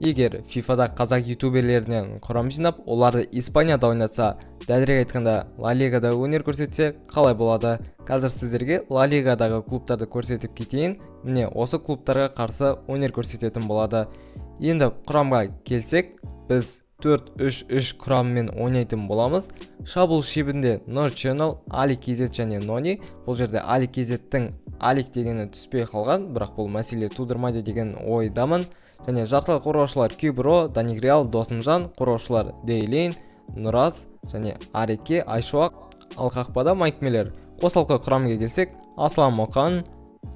Егер Фифада қазақ ютуберлерінен құрам жинап, оларды Испанияда ойнатса, дәлірек айтқанда, Ла Лигада өнер көрсетсе, қалай болады? Қазір сіздерге Ла Лигадағы клубтарды көрсетіп кетейін. Міне, осы клубтарға қарсы өнер көрсететін болады. Енді құрамға келсек, біз 4-3-3 құрамымен ойнайтын боламыз. Шабуыл шебінде Нор Channel, Али KZ және Нони. Бұл жерде Али KZ-тің Алик дегені түспей қалған, бірақ бұл мәселе тудырмайды деген ойдамын. Және жартылай қорғаушылар Кюбро, Данигриал, Досымжан, қорғаушылар Дейлин, Нұраз және Ареке, Айшуақ, ал қақпада Майк Миллер. Қосалқы құрамға келсек, Аслан Мұқан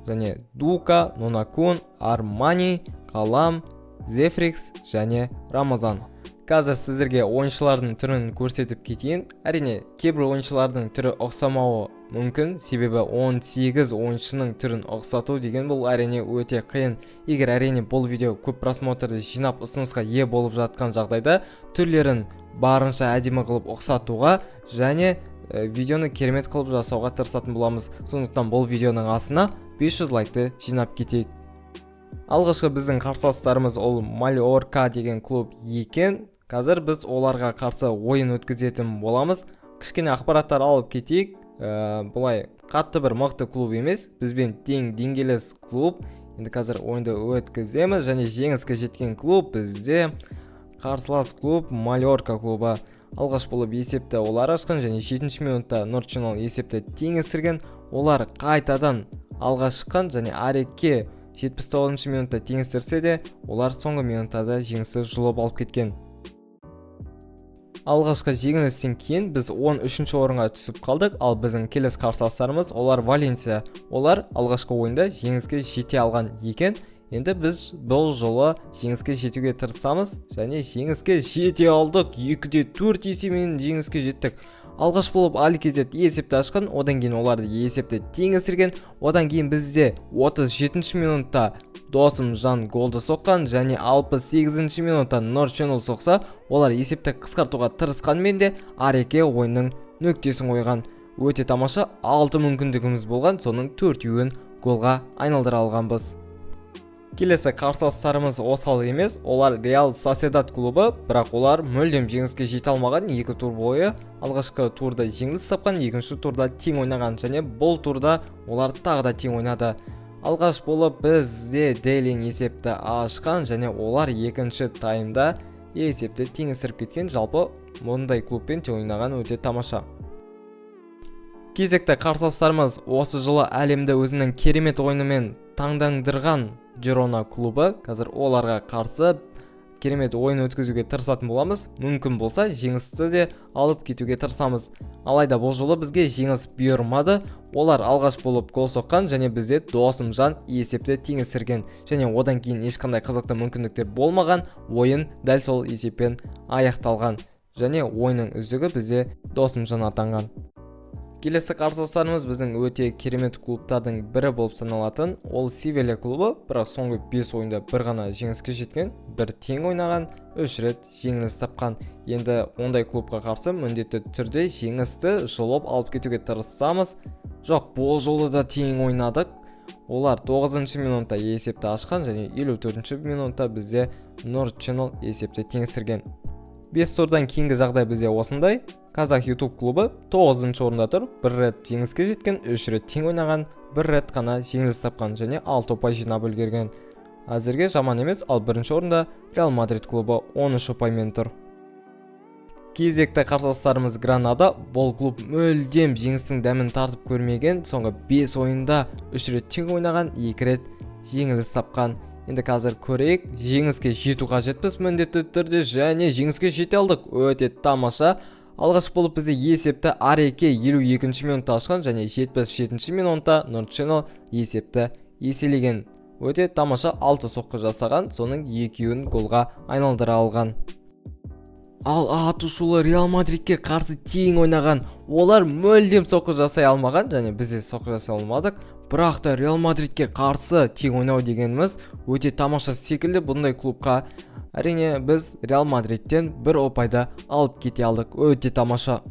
және Дука, Нонакун, Армани, Қалам, Зефрикс және Рамазан. Қазір сіздерге ойыншылардың түрін көрсетіп кетейін. Әрине, кейбір ойыншылардың түрі ұқсамауы мүмкін, себебі 18 ойыншының түрін ұқсату деген бұл, әрине, өте қиын. Егер, әрине, бұл видео көп просмотрды жинап, ұсынысқа ие болып жатқан жағдайда, түрлерін барынша әдемі қылып ұқсатуға және видеоны керемет қылып жасауға тырысатын боламыз. Сондықтан бұл видеоның астына 500 лайкты жинап кетейік. Алғашқы біздің қарсыластарымыз ол Мальорка деген клуб екен. Қазір біз оларға қарсы ойын өткізетін боламыз. Кішкене ақпараттар алып кетейік. Былай қатты бір мықты клуб емес, бізбен тең деңгейлес клуб. Енді қазір ойынды өткіземіз және жеңіске жеткен клуб бізде қарсылас клуб Мальорка клубы. Алғаш болып есепті олар ашқан және 7 минутта Нор Channel есепті теңестірген. Олар қайтадан алға шыққан және Ареке 79 минутта теңестірсе де, олар соңғы минуттарда жеңісті жұлып алып кеткен. Алғашқы жеңілістен кейін біз 13 орынға түсіп қалдық. Ал біздің келесі қарсыластарымыз олар Валенсия. Олар алғашқы ойында жеңіске жете алған екен. Енді біз бұл жолы жеңіске жетуге тырысамыз және жеңіске жете алдық. 2-4 есебімен жеңіске жеттік. Алғаш болып Али KZ есепті ашқан, одан кейін оларды есепті теңестірген. Одан кейін бізде 37 минутта Досым Жан голды соққан және 68 минутта Нор Channel соқса, олар есепті қысқартуға тырысқанмен де, Ареке ойынның нүктесін қойған. Өте тамаша, 6 мүмкіндігіміз болған, соның төртеуін голға айналдыра алғанбыз. Келесі қарсыластарымыз осал емес, олар Реал Соседад клубы, бірақ олар мүлдем жеңіске жете алмаған екі тур бойы. Алғашқы турда жеңіліс тапқан, екінші турда тең ойнаған және бұл турда олар тағы да тең ойнады. Алғаш болып бізде Дейлин есепті ашқан және олар екінші таймда есепті теңестіріп кеткен. Жалпы, мұндай клубпен тең ойнаған өте тамаша. Кезекті қарсыластарымыз осы жылы әлемді өзінің керемет ойынымен таңдандырған Джирона клубы. Қазір оларға қарсы керемет ойын өткізуге тырысатын боламыз. Мүмкін болса, жеңісті де алып кетуге тырысамыз. Алайда бұл жолы бізге жеңіс бұйырмады. Олар алғаш болып гол соққан және бізде Досымжан есепті теңестірген және одан кейін ешқандай қызықты мүмкіндіктер болмаған. Ойын дәл сол есеппен аяқталған және ойынның үздігі бізде Досымжан атанған. Келесі қарсыластарымыз біздің өте керемет клубтардың бірі болып саналатын ол Севилья клубы, бірақ соңғы 5 ойында бір ғана жеңіске жеткен, бір тең ойнаған, 3 рет жеңіліс тапқан. Енді ондай клубқа қарсы міндетті түрде жеңісті жұлып алып кетуге тырысамыз. Жоқ, бұл жолы да тең ойнадық. Олар 9 минутта есепті ашқан және 54 минутта бізде Нор Channel есепті теңестірген. 5 турдан кейінгі жағдай бізде осындай. Қазақ YouTube клубы 9 орында тұр. Бір рет жеңіске жеткен, 3 рет тең ойнаған, бір рет қана жеңіліс тапқан және 6 ұпай жинап үлгерген. Әзірге жаман емес, ал бірінші орында Реал Мадрид клубы 13 ұпаймен тұр. Кезекті қарсыластарымыз Гранада. Бұл клуб мүлдем жеңістің дәмін тартып көрмеген. Соңғы 5 ойында 3 рет тең ойнаған, 2 рет жеңіліс тапқан. Енді қазір көрейік, жеңіске жету қажетпіз міндетті түрде және жеңіске жете алдық. Өте тамаша. Алғаш болып бізде есепті Ареке 52 минутта ашқан және 77 минутта Нор Channel есепті еселеген. Өте тамаша, 6 соққы жасаған, соның екеуін голға айналдыра алған. Ал атышулы Реал Мадридке қарсы тең ойнаған, олар мүлдем соққы жасай алмаған және біз де соққы жасай алмадық. Бірақ та Реал Мадридке қарсы тең ойнау дегеніміз өте тамаша секілді бұндай клубқа. Әрине, біз Реал Мадридтен бір ұпайды алып кете алдық. Өте тамаша.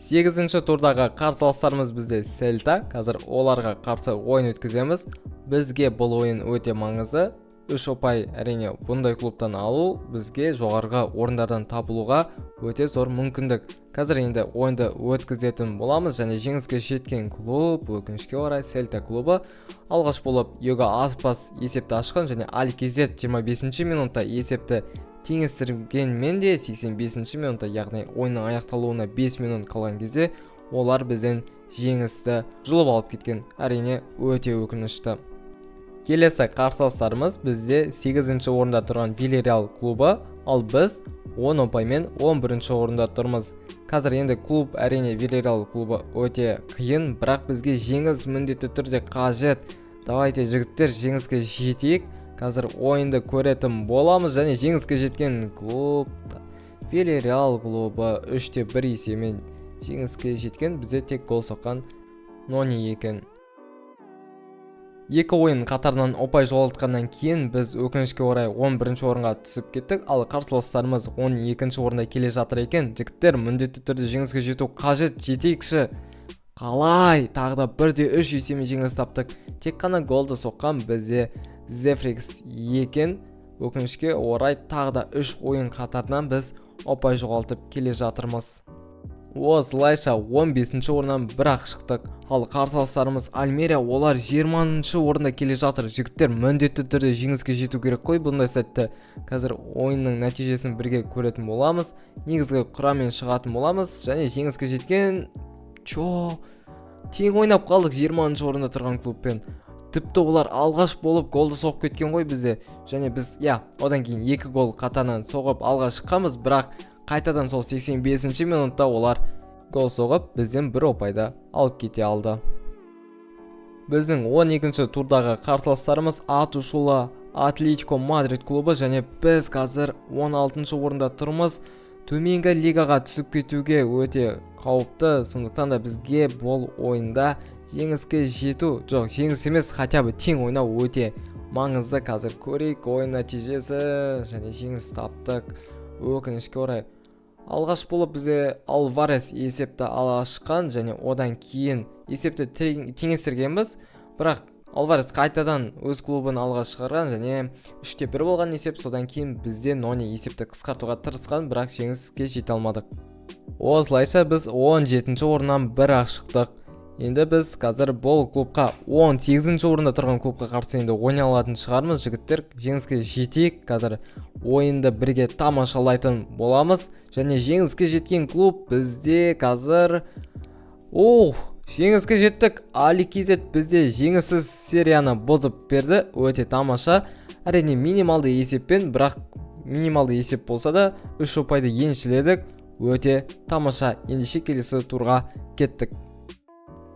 8 турдағы қарсыластарымыз бізде Сельта. Қазір оларға қарсы ойын өткіземіз. Бізге бұл ойын өте маңызды. Үш ұпай, әрине, бұндай клубтан алу бізге жоғарғы орындардан табылуға өте зор мүмкіндік. Қазір енді ойынды өткізетін боламыз және жеңіске жеткен клуб, өкінішке орай, Сельта клубы. Алғаш болып Йога Аспас есепті ашқан және Алькизет 25 минутта есепті теңестіргенмен де 85 минутта, яғни ойынның аяқталуына 5 минут қалған кезде олар бізден жеңісті жұлып алып кеткен. Әрине, өте өкінішті. Келесі қарсыластарымыз бізде 8 орында тұрған Вильярреал клубы, ал біз 10 ұпаймен 11 орында тұрмыз. Қазір енді клуб, әрине, Вильярреал клубы өте қиын, бірақ бізге жеңіс міндетті түрде қажет. Давайте, жігіттер, жеңіске жетейік. Қазір ойынды көретін боламыз және жеңіске жеткен клуб Вильярреал клубы 3-1 есебімен жеңіске жеткен. Бізде тек гол соққан Нони екен. Екі ойын қатарынан ұпай жоғалтқаннан кейін біз, өкінішке орай, 11 орынға түсіп кеттік, ал қарсыластарымыз 12 орында келе жатыр екен. Жігіттер, міндетті түрде жеңіске жету қажет, жетейікші. Қалай? Тағы да 1-3 есебімен жеңіліс таптық. Тек қана голды соққан бізде Зефрикс екен. Өкінішке орай, тағы да 3 ойын қатарынан біз ұпай жоғалтып келе жатырмыз. Осылайша 15 орыннан бір-ақ шықтық. Ал қарсыластарымыз Альмерия, олар 20 орында келе жатыр. Жігіттер, міндетті түрде жеңіске жету керек қой бұндай сәтте. Қазір ойынның нәтижесін бірге көретін боламыз. Негізгі құраммен шығатын боламыз және жеңіске жеткен. Чо? Тең ойнап қалдық 20 орында тұрған клубпен. Тіпті олар алғаш болып голды соғып кеткен ғой бізде. Және біз, иә, одан кейін екі гол қатарынан соғып алға шыққанбыз, бірақ қайтадан сол 85 минутта олар гол соғып, бізден бір ұпайды алып кете алды. Біздің 12 турдағы қарсыластарымыз аты шулы Атлетико Мадрид клубы және біз қазір 16 орында тұрмыз. Төменгі лигаға түсіп кетуге өте қауіпті, сондықтан да бізге бұл ойында жеңіске жету, жоқ, жеңіс емес, хотя бы тең ойнау өте маңызды. Қазір көрейік ойын нәтижесі және жеңіс таптық. Өкінішке орай, алғаш болып бізде Алварес есепті ала шыққан және одан кейін есепті теңестіргенбіз, бірақ Алварес қайтадан өз клубын алға шығарған және 3-1 болған есеп. Содан кейін бізде Нони есепті қысқартуға тырысқан, бірақ жеңіске жете алмадық. Осылайша біз 17 орыннан бір-ақ шықтық. Енді біз қазір бұл клубқа, 18 орында тұрған клубқа қарсы енді ойнай алатын шығармыз. Жігіттер, жеңіске жетейік. Қазір ойынды бірге тамашалайтын боламыз және жеңіске жеткен клуб бізде қазір. Оу, жеңіске жеттік. Али Кизет бізде жеңіссіз серияны бұзып берді. Өте тамаша. Әрине, минималды есеппен, бірақ минималды есеп болса да 3 ұпайды еншіледік. Өте тамаша. Ендеше келесі турға кеттік.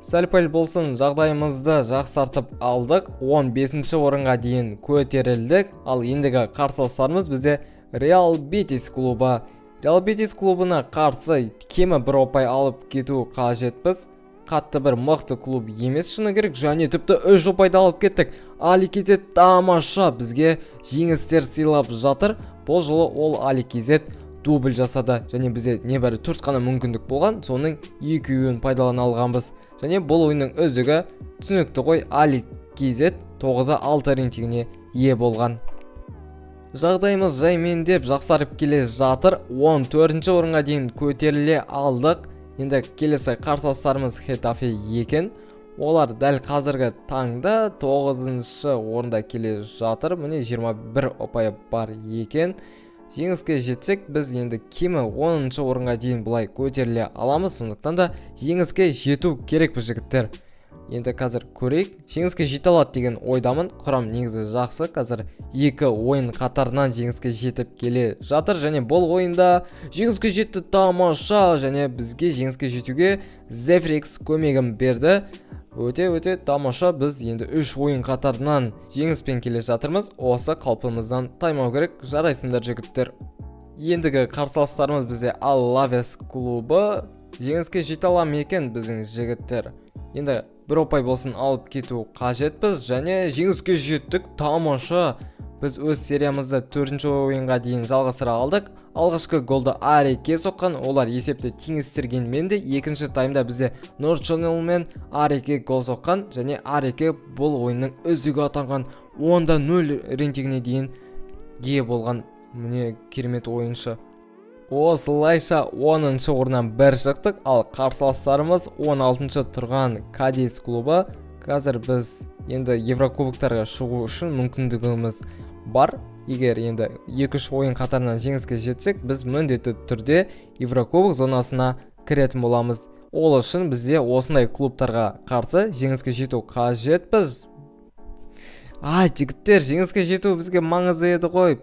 Сәл-пәл болсын жағдайымызды жақсартып алдық. 15 орынға дейін көтерілдік. Ал ендігі қарсыластарымыз бізде Реал Бетис клубы. Реал Бетис клубына қарсы кемі бір ұпай алып кету қажетпіз. Қатты бір мықты клуб емес, шыны керек, және тіпті 3 ұпайды алып кеттік. Али Кизет тамаша бізге жеңістер сыйлап жатыр. Бұл жолы ол Али Кизет дубль жасады және бізде небәрі 4 қана мүмкіндік болған, соның екеуін пайдалана алғанбыз. Және бұл ойынның үздігі түсінікті ғой, Али Кизет 9-6 рейтингіне ие болған. Жағдайымыз жаймендеп жақсарып келе жатыр. 14 орынға дейін көтеріле алдық. Енді келесі қарсыластарымыз Хетафе екен. Олар дәл қазіргі таңда 9 орында келе жатыр. Міне, 21 ұпайы бар екен. Жеңіске жетсек, біз енді кемі 10 орынға дейін бұлай көтеріле аламыз. Сондықтан да жеңіске жету керекпіз, жігіттер. Енді қазір көрейік, жеңіске жете алады деген ойдамын. Құрам негізі жақсы. Қазір екі ойын қатарынан жеңіске жетіп келе жатыр және бұл ойында жеңіске жетті, тамаша. Және бізге жеңіске жетуге Зефрикс көмегін берді. Өте-өте тамаша, біз енді 3 ойын қатарынан жеңіспен келе жатырмыз. Осы қалпымыздан таймау керек. Жарайсыңдар, жігіттер. Ендігі қарсыластарымыз бізде Алавес клубы. Жеңіске жете ала ма екен біздің жігіттер? Енді бір ұпай болсын алып кету қажетпіз және жеңіске жеттік, тамаша. Біз өз сериямызды 4-ші ойынға дейін жалғастыра алдық. Алғашқы голды Ареке соққан, олар есепті теңестіргенмен де екінші таймда бізде Норчанел мен Ареке гол соққан және Ареке бұл ойынның үздігі атанған. 10,0 рейтингіне дейін ие болған міне керемет ойыншы. Осылайша 10-шы орыннан бір шықтық, ал қарсыластарымыз 16-шы тұрған Кадис клубы. Қазір біз енді еврокубоктарға шығу үшін мүмкіндігіміз бар. Егер енді 2-3 ойын қатарынан жеңіске жетсек, біз міндетті түрде еврокубок зонасына кіретін боламыз. Ол үшін бізде осындай клубтарға қарсы жеңіске жету қажетпіз. Жігіттер, жеңіске жету бізге маңызды еді ғой.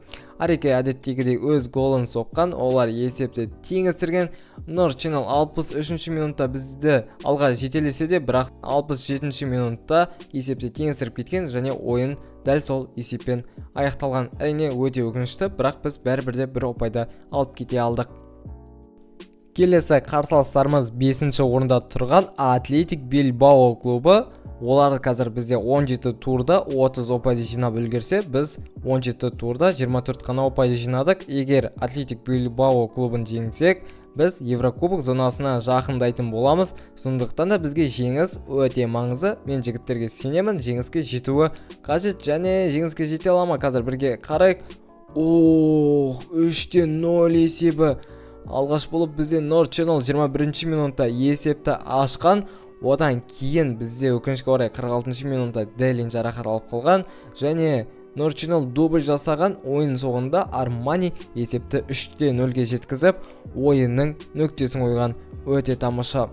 Ареке әдеттегідей өз голын соққан, олар есепті теңестірген. Норчинал 63-ші минутта бізді алға жетелесе де, бірақ 67-ші минутта есепті теңестіріп кеткен және ойын дәл сол есеппен аяқталған. Әрине, өте өкінішті, бірақ біз бәрібір де бір ұпайды алып кете алдық. Келесі қарсыластарымыз 5-ші орында тұрған Атлетик Бильбао клубы. Олар қазір бізде 17 турда 30 ұпайды жинап үлгерсе, біз 17 турда 24 қана ұпайды жинадық. Егер Атлетик Бильбао клубын жеңсек, біз еврокубок зонасына жақындайтын боламыз. Сондықтан да бізге жеңіс өте маңызды. Мен жігіттерге сенемін, жеңіске жетуі қажет. Және жеңіске жете ала ма? Қазір бірге қарайық. Ох, 3-0 есебі. Алғаш болып бізде Норд Channel 21-ші минутта есепті ашқан. Одан кейін бізде өкінішке орай 46-шы минутта Делин жарақат алып қалған және Норд Channel дубль жасаған. Ойын соңында Армани есепті 3-0-ге жеткізіп, ойынның нүктесін қойған. Өте тамаша.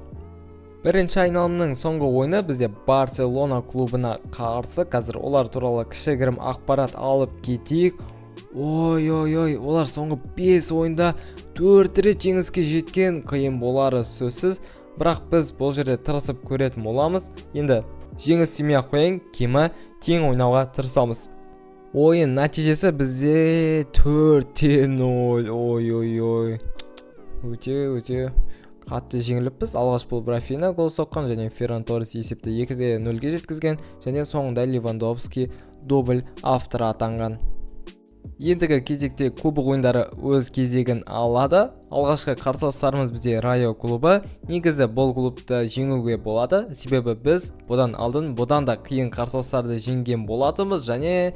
Бірінші айналымның соңғы ойыны бізде Барселона клубына қарсы. Қазір олар туралы кішігірім ақпарат алып кетейік. Ой-ой-ой, олар соңғы 5 ойында 4 рет жеңіске жеткен, қиын болары сөзсіз. Бірақ біз бұл жерде тырысып көретін боламыз. Енді жеңіс демей ақ қояйын, кемі тең ойнауға тырысамыз. Ойын нәтижесі бізде 4-0. Ой-ой-ой. Өте қатты жеңіліппіз. Алғаш болып Рафина гол соққан және Ферран Торрес есепті 2-0-ге жеткізген және соңында Левандовски дубль авторы атанған. Ендігі кезекте кубок ойындары өз кезегін алады. Алғашқы қарсыластарымыз бізде Райо клубы. Негізі бұл клубты жеңуге болады, себебі біз бұдан алдын бұдан да қиын қарсыластарды жеңген болатынбыз және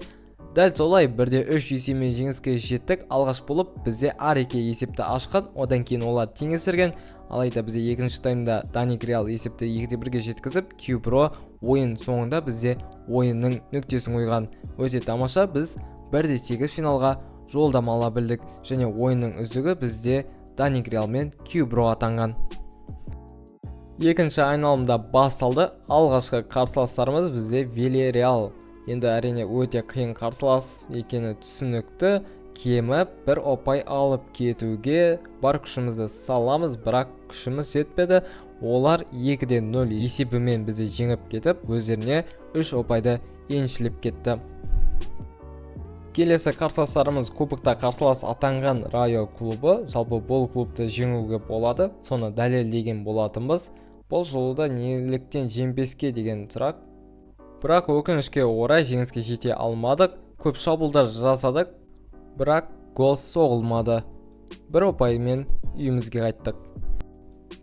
дәл солай 1-3 есебімен жеңіске жеттік. Алғаш болып бізде Ареке есепті ашқан, одан кейін олар теңестірген. Алайда бізде екінші таймда Дани Гриал есепті 2-1-ге жеткізіп, Кюбро ойын соңында бізде ойынның нүктесін қойған. Өте тамаша, біз 1-8 финалға жолдама ала білдік және ойынның үздігі бізде Дани Гриал мен Кюбро атанған. Екінші айналымда басталды. Алғашқы қарсыластарымыз бізде Вильярреал. Енді әрине өте қиын қарсылас екені түсінікті. Кемі бір ұпай алып кетуге бар күшімізді саламыз, бірақ күшіміз жетпеді. Олар 2-0 есебімен бізді жеңіп кетіп, өздеріне 3 ұпайды еншілеп кетті. Келесі қарсыластарымыз кубокта қарсылас атанған Райо клубы. Жалпы бұл клубты жеңуге болады, соны дәлелдеген болатынбыз. Бұл жолы да неліктен жеңбеске деген сұрақ. Бірақ өкінішке орай жеңіске жете алмадық. Көп шабуылдар жасадық, бірақ гол соғылмады. Бір ұпаймен үйімізге қайттық.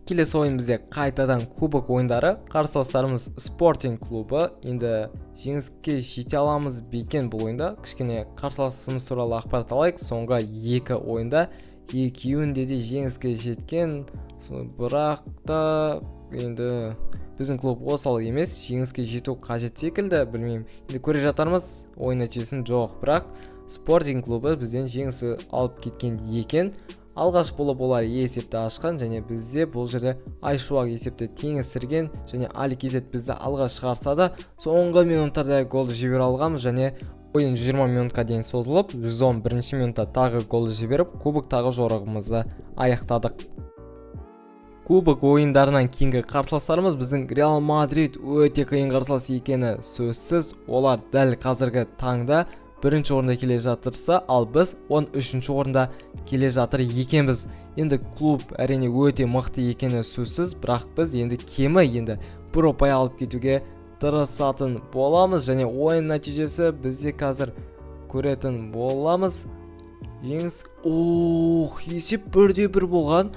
Келесі ойын бізде қайтадан кубок ойындары. Қарсыластарымыз Спортинг клубы. Енді жеңіске жете аламыз ба екен бұл ойында? Кішкене қарсыласымыз туралы ақпарат алайық. Соңғы 2 ойында екеуінде де жеңіске жеткен. Бірақ та енді біздің клуб осал емес, жеңіске жету қажет секілді, білмеймін. Енді көре жатармыз ойын нәтижесін. Жоқ, бірақ Спортинг клубы бізден жеңісі алып кеткен екен. Алғаш болып олар есепті ашқан және бізде бұл жерде Айшуақ есепті теңестірген және Али Кезет бізді алға шығарса да, соңғы минуттарда голды жібере алғанбыз және ойын 20 минутқа дейін созылып, 111 минутта тағы голды жіберіп, кубоктағы жорығымызды аяқтадық. Кубок ойындарынан кейінгі қарсыластарымыз біздің Реал Мадрид. Өте қиын қарсылас екені сөзсіз. Олар дәл қазіргі таңда бірінші орында келе жатырса, ал біз 13-ші орында келе жатыр екенбіз. Енді клуб әрине өте мықты екені сөзсіз, бірақ біз енді кемі енді бір ұпай алып кетуге тырысатын боламыз және ойын нәтижесі бізде қазір көретін боламыз. Жеңіс, ох, есеп 1-1 болған.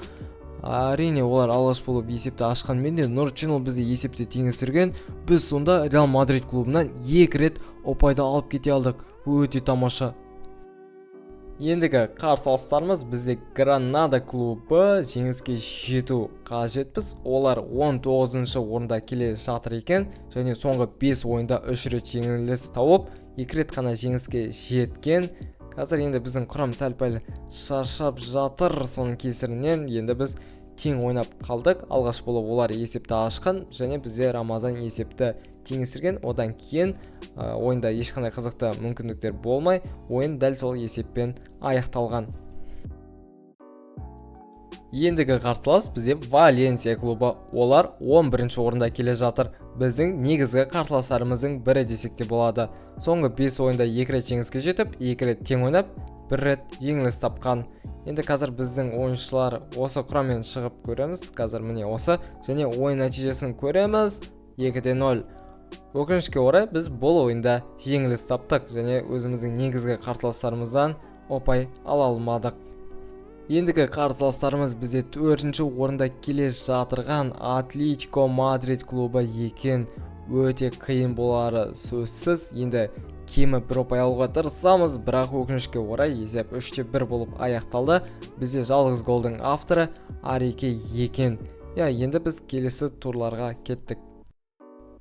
Әрине олар алғаш болып есепті ашқанмен де Норд Channel бізді есепте теңестірген. Біз сонда Реал Мадрид клубынан 2 рет Ұпайды алып кете алдық. Өте тамаша. Ендігі қарсыластарымыз бізде Гранада клубы. Жеңіске жету қажетпіз. Олар 19-шы орында келе жатыр екен және соңғы 5 ойында 3 рет жеңіліс тауып, 2 рет қана жеңіске жеткен. Қазір енді біздің құрам сәл-пәл шаршап жатыр, соның кесірінен енді біз тең ойнап қалдық. Алғаш болып олар есепті ашқан және бізде Рамазан есепті теңестірген. Одан кейін ойында ешқандай қызықты мүмкіндіктер болмай, ойын дәл сол есеппен аяқталған. Ендігі қарсылас бізде Валенсия клубы. Олар 11-ші орында келе жатыр. Біздің негізгі қарсыластарымыздың бірі десек те болады. Соңғы 5 ойында 2 рет жеңіске жетіп, 2 рет тең ойнап, 1 рет жеңіліс тапқан. Енді қазір біздің ойыншылар осы құраммен шығып көреміз. Қазір міне осы және ойын нәтижесін көреміз. 2-0. Өкінішке орай біз бұл ойында жеңіліс таптық және өзіміздің негізгі қарсыластарымыздан ұпай ала алмадық. Ендігі қарсыластарымыз бізде 4-ші орында келе жатырған Атлетико Мадрид клубы екен. Өте қиын болары сөзсіз. Енді кемі бір ұпай алуға тырысамыз, бірақ өкінішке орай есеп 3-1 болып аяқталды. Бізде жалғыз голдың авторы Арике екен. Енді біз келесі турларға кеттік.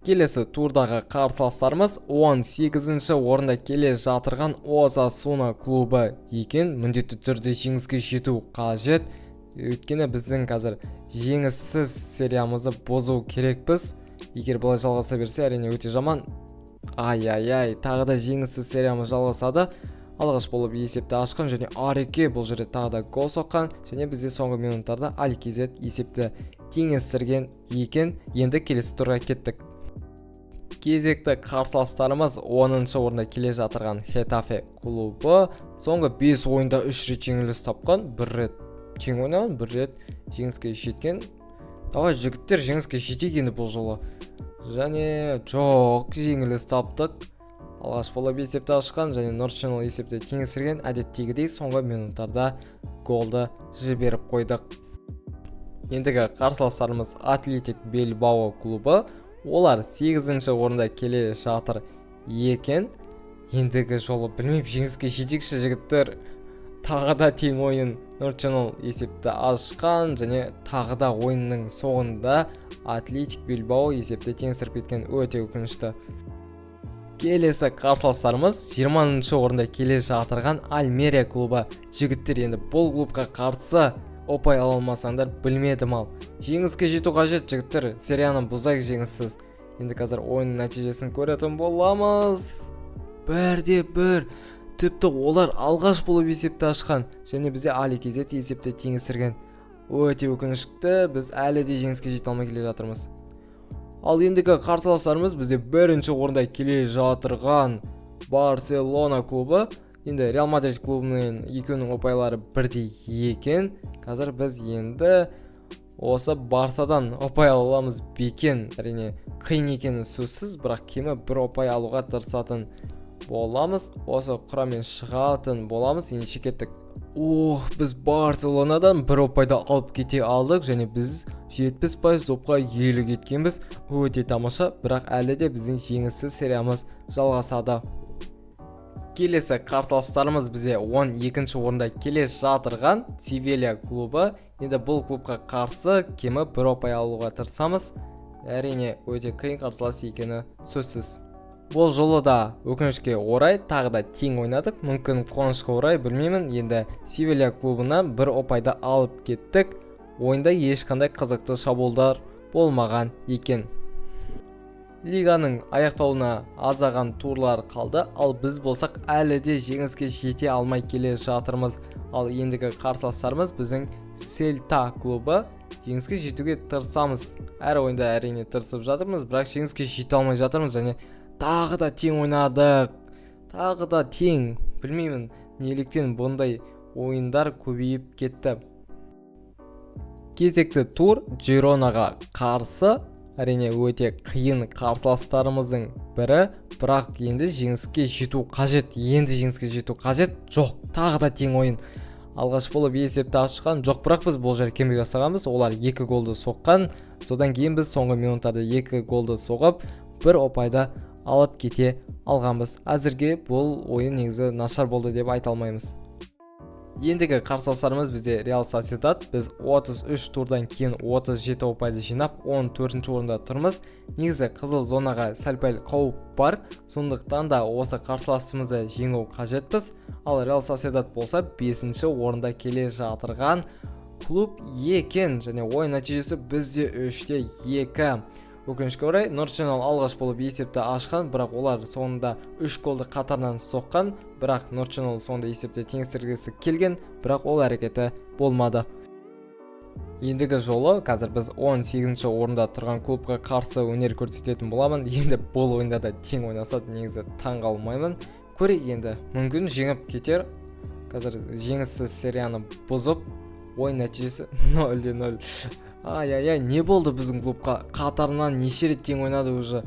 Келесі турдағы қарсыластарымыз 18-ші орында келе жатырған Осасуна клубы екен. Міндетті түрде жеңіске жету қажет. Өйткені біздің қазір жеңіссіз сериямызды бұзу керекпіз. Егер бұлай жалғаса берсе, әрине өте жаман. Ай-ай-ай, тағы да жеңіссіз сериямыз жалғасады. Алғаш болып есепті ашқан және Ареке бұл жерде тағы да гол соққан және бізде соңғы минуттарда Аликизет есепті теңестірген екен. Енді келесі турға кеттік. Кезекті қарсыластарымыз 10-шы орында келе жатырған Хетафе клубы. Соңғы 5 ойында 3 рет жеңіліс тапқан, 1 рет тең ойнаған, 1 рет жеңіске жеткен. Давай, жігіттер, жеңіске жетейік енді бұл жолы. Және жоқ, жеңіліс таптық. Алғаш болып есепті ашқан және Нұршыныл есепті теңестірген. Әдеттегідей соңғы минуттарда голды жіберіп қойдық. Ендігі қарсыластарымыз Атлетик Бильбао клубы. Олар 8-ші орында келе жатыр екен. Ендігі жолы білмеймін, жеңіске жетейікші, жігіттер. Тағы да тең ойын. Нұрчыныл есепті ашқан және тағы да ойынның соңында Атлетик Бильбао есепті теңестіріп кеткен. Өте өкінішті. Келесі қарсыластарымыз 20-шы орында келе жатырған Альмерия клубы. Жігіттер, енді бұл клубқа қарсы ұпай ала алмасаңдар білмедім ал. Жеңіске жету қажет, жігіттер. Серияны бұзайық жеңіссіз. Енді қазір ойын нәтижесін көретін боламыз. 1-1. Тіпті олар алғаш болып есепті ашқан және бізде Аликизет есепті теңестірген. Өте өкінішті, біз әлі де жеңіске жете алмай келе жатырмыз. Ал ендігі қарсыластарымыз бізде 1-ші орында келе жатырған Барселона клубы. Енді Реал Мадрид клубымен екеуінің ұпайлары бірдей екен. Қазір біз енді осы Барсадан ұпай ала аламыз бекен. Әрине қиын екені сөзсіз, бірақ кемі бір ұпай алуға тырысатын боламыз. Осы құраммен шығатын боламыз. Ендеше кеттік. Ох, біз Барселонадан бір ұпайды алып кете алдық және біз 70% допқа иелік еткенбіз. Өте тамаша, бірақ әлі де біздің жеңіссіз сериямыз жалғасады. Келесі қарсыластарымыз бізде 12-ші орында келе жатырған Севилья клубы. Енді бұл клубқа қарсы кемі бір ұпай алуға тырысамыз. Әрине өте қиын қарсылас екені сөзсіз. Бұл жолы да өкінішке орай тағы да тең ойнадық. Мүмкін қуанышқа орай, білмеймін. Енді Севилья клубынан бір ұпайды алып кеттік. Ойында ешқандай қызықты шабуылдар болмаған екен. Лиганың аяқталуына аздаған турлар қалды, ал біз болсақ әлі де жеңіске жете алмай келе жатырмыз. Ал ендігі қарсыластарымыз біздің Сельта клубы. Жеңіске жетуге тырысамыз. Әр ойында әрине тырысып жатырмыз, бірақ жеңіске жете алмай жатырмыз және тағы да тең ойнадық. Тағы да тең. Білмеймін, неліктен бұндай ойындар көбейіп кетті. Кезекті тур Джиронаға қарсы. Әрине өте қиын қарсыластарымыздың бірі, бірақ енді жеңіске жету қажет. Енді жеңіске жету қажет. Жоқ, тағы да тең ойын. Алғаш болып есепті ашқан жоқ, бірақ біз бұл жерде кембек жасағанбыз. Олар 2 голды соққан. Содан кейін біз соңғы минуттарда 2 голды соғып, бір ұпайды алып кете алғанбыз. Әзірге бұл ойын негізі нашар болды деп айта алмаймыз. Ендігі қарсыластарымыз бізде Реал Сосьедад. Біз 33 турдан кейін 37 ұпайды жинап, 14 орында тұрмыз. Негізі қызыл зонаға сәл-пәл қауіп бар, сондықтан да осы қарсыласымызды жеңу қажетпіз. Ал Реал Сосьедад болса 5 орында келе жатырған клуб екен. Және ойын нәтижесі бізде 3-2. Өкінішке орай, Норченал алғаш болып есепті ашқан, бірақ олар соңында 3 голды қатарынан соққан. Бірақ Норченал соңында есепті теңестіргісі келген, бірақ ол әрекеті болмады. Ендігі жолы қазір біз 18 орында тұрған клубқа қарсы өнер көрсететін боламын. Енді бұл ойында да тең ойнаса, негізі таң қалмаймын. Көрейік енді, мүмкін жеңіп кетер. Қазір жеңіссіз серияны бұзып, ойын нәтижесі 0-0. Ай-ай-ай, не болды біздің клубқа? Қатарынан неше рет тең ойнады уже.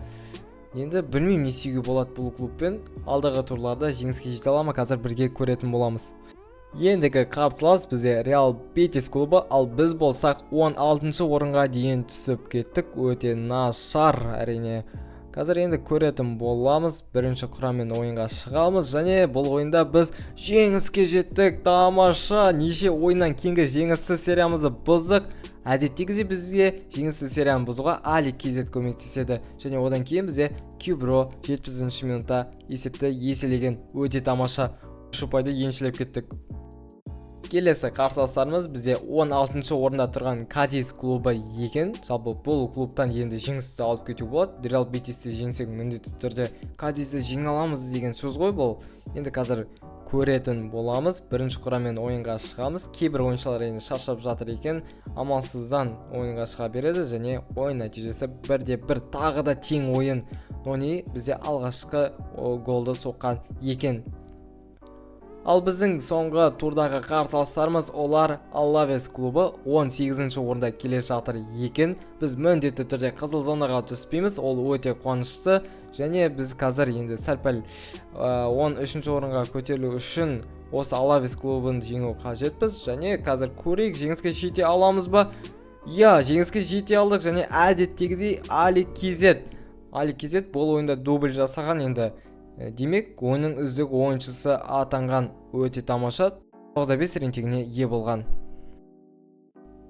Енді білмеймін, не істеуге болады бұл клубпен. Алдағы турларда жеңіске жете ала ма, қазір бірге көретін боламыз. Ендігі қарсылас бізде Реал Бетис клубы, ал біз болсақ 16 орынға дейін түсіп кеттік. Өте нашар әрине. Қазір енді көретін боламыз. Бірінші құраммен ойынға шығамыз және бұл ойында біз жеңіске жеттік. Тамаша! Неше ойыннан кейінгі жеңіссіз сериямызды бұздық. Әдеттегідей бізге жеңіссіз серияны бұзуға Али Кезет көмектеседі. Және одан кейін бізде Кюбро 70 минутта есепті еселеген. Өте тамаша. 3 ұпайды еншілеп кеттік. Келесі қарсыластарымыз бізде 16 орында тұрған Кадис клубы екен. Жалпы бұл клубтан енді жеңісті алып кету болады. Реал Бетисті жеңсек, міндетті түрде Кадисті жеңе аламыз деген сөз ғой бұл. Енді қазір көретін боламыз. Бірінші құраммен ойынға шығамыз. Кейбір ойыншылар енді шаршап жатыр екен, амалсыздан ойынға шыға береді. Және ойын нәтижесі 1-1, тағы да тең ойын. Нони бізде алғашқы голды соққан екен. Ал біздің соңғы турдағы қарсыластарымыз олар Алавес клубы, 18 орында келе жатыр екен. Біз міндетті түрде қызыл зонаға түспейміз, ол өте қуанышты. Және біз қазір енді сәл-пәл 13 орынға көтерілу үшін осы Алавес клубын жеңу қажетпіз. Және қазір көрейік, жеңіске жете аламыз ба? Иә, жеңіске жете алдық. Және әдеттегідей Али Кезет. Али Кезет бұл ойында дубль жасаған енді. Демек, ойынның үздік ойыншысы атанған. Өте тамаша, 9.5 рейтингіне ие болған.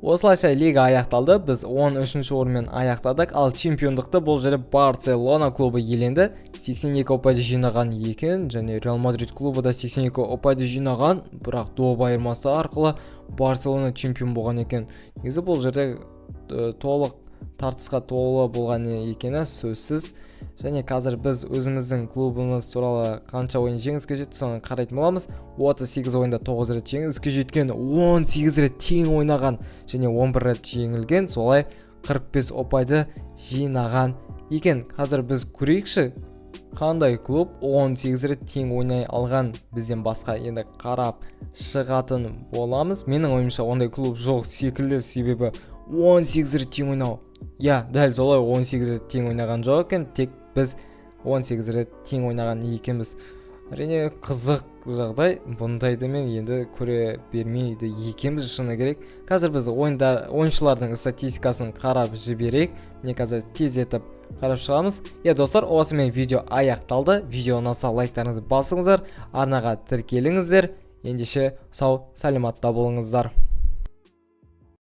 Осылайша лига аяқталды. Біз 13 орынмен аяқтадық. Ал чемпиондықты бұл жерде Барселона клубы иеленді. 82 ұпайды жинаған екен. Және Реал Мадрид клубы да 82 ұпайды жинаған, бірақ доп айырмасы арқылы Барселона чемпион болған екен. Негізі бұл жерде толық тартысқа толы болған екені сөзсіз. Және қазір біз өзіміздің клубымыз туралы қанша ойын жеңіске жетті, соны қарайтын боламыз. 38 ойында 9 рет жеңіске жеткен, 18 рет тең ойнаған және 11 рет жеңілген, солай 45 ұпайды жинаған екен. Қазір біз көрейікші, қандай клуб 18 рет тең ойнай алған бізден басқа. Енді қарап шығатын боламыз. Менің ойымша, ондай клуб жоқ секілді, себебі 18 рет тең ойнау. Иә, дәл солай, 18 рет тең ойнаған жоқ екен, тек біз 18 рет тең ойнаған екенбіз. Әрине, қызық жағдай, бұндайды мен енді көре бермейді екенбіз, шыны керек. Қазір біз ойыншылардың статистикасын қарап жіберейік. Міне, қазір тездетіп қарап шығамыз. Иә, достар, осымен видео аяқталды. Видео ұнаса, лайктарыңызды басыңыздар, арнаға тіркеліңіздер. Ендеше сау саламатта болыңыздар.